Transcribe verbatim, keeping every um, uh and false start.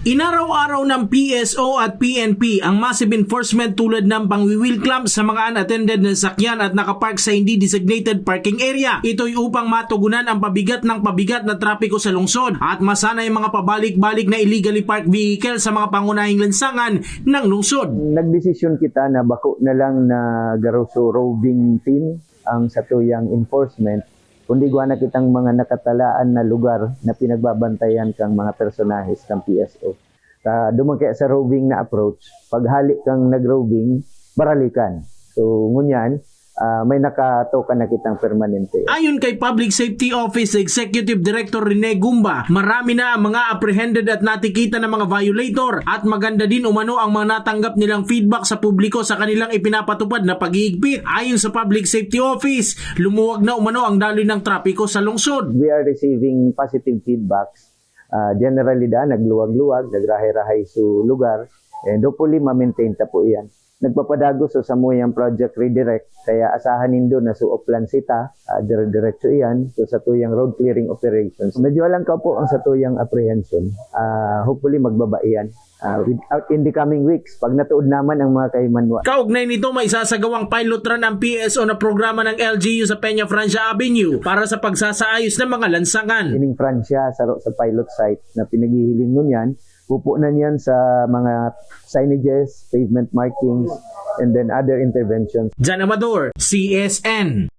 Inaraw-araw ng P S O at P N P ang massive enforcement tulad ng pangwi-wheel clamp sa mga unattended na sasakyan at nakapark sa hindi designated parking area. Ito'y upang matugunan ang pabigat ng pabigat na trapiko sa lungsod at masanay ang mga pabalik-balik na illegally parked vehicle sa mga pangunahing lansangan ng lungsod. Nagdesisyon kita na bako na lang na garo sa roving team ang satuyang enforcement, kundi igwa na kitang mga nakatalaan na lugar na pinagbabantayan kang mga personahes kan P S O. Ta duman kaya sa roving na approach, paghali kang nag-roving, baralikan. So, ngunyan, ah, may nakatoka na kitang permanente. Ayon kay Public Safety Office Executive Director Rene Gumba, marami na ang mga apprehended at natikita na mga violator at maganda din umano ang mga natanggap nilang feedback sa publiko sa kanilang ipinapatupad na pag-iigpit. Ayon sa Public Safety Office, lumuwag na umano ang daloy ng trapiko sa lungsod. We are receiving positive feedbacks. Ah, generally da, nagluwag-luwag, nagrahay-rahay sa lugar. And hopefully, ma-maintain ta po iyan. Nagpapadagos sa samuyang Project Redirect, kaya asahan nindo na sa Oplan sita, ah, dire-diretso iyan, so satuyang road clearing operations. Medyo alang ka po ang satuyang apprehension. Ah, hopefully, magbaba iyan. Ah, without in the coming weeks, pag natuod naman ang mga kaimanwa. Kaugnay nito, may sasagawang pilot run ang P S O na programa ng L G U sa Peña Francia Avenue para sa pagsasaayos ng mga lansangan. Ining Francia, saro sa pilot site na pinaghihiling mo niyan, pupunan niyan sa mga signages, pavement markings, and then other interventions. Jan Amador, C S N.